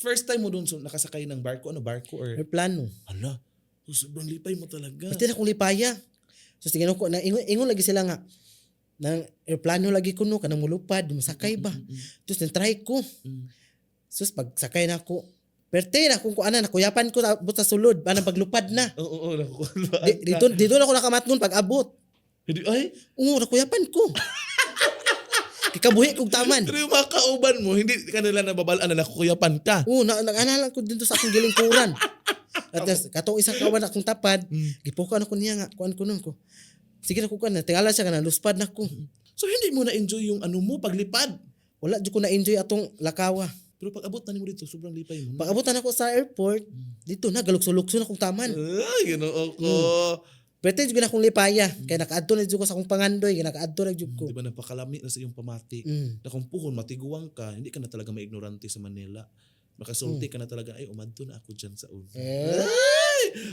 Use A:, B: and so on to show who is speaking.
A: First time mo doon, so, nakasakay ng barko, ano, barko or
B: Aeroplano.
A: Hala, so, sobrang lipay mo talaga.
B: Pati na akong lipaya. So sige ko na ingon, ingon lagi sila nga nang aeroplano lagi kuno kanang mulupad, masakay ba. Tapos try ko. Sus, pag sakay na ako, perte na kung kuana, nakuyapan ko sa abot sa sulod, anang paglupad na.
A: Oo, nakukuha.
B: Dito na ako nakamatngon pag abot.
A: Hindi, ay,
B: Oo, nakuyapan ko. Kikabuhi kog taman.
A: Pero yung mga kauban mo, hindi ka nila nababalaan na nakukuyapan ka.
B: Oo, na nag-ana lang ko dito sa akong gilingkuran. At tas, katong isang kawan akong tapad, gipukaw na ko niya nga, kuan ko nun ko. Sige na ko kuan, tingala siya nga naluspad na ko.
A: So hindi mo na-enjoy yung ano mo, paglipad.
B: Wala jud ko na-enjoy atong lakawa.
A: Pero pag abot na nimo dito, sobrang lipay mo na.
B: Pag abutan ako sa airport, dito na galukso-lukso na kong taman.
A: Ay, ginoo ko.
B: Pero jud na akong lipaya, kay nakaadto na jud ko sa akong pangandoy, kay nakaadto na jud ko.
A: Di ba napakalami na sa iyong pamati. Na kung puhon, matiguang ka, hindi ka na talaga maignorante sa Manila. Makasulti ka na talaga, "Ay, umadto na ako dyan sa una."
B: Eh.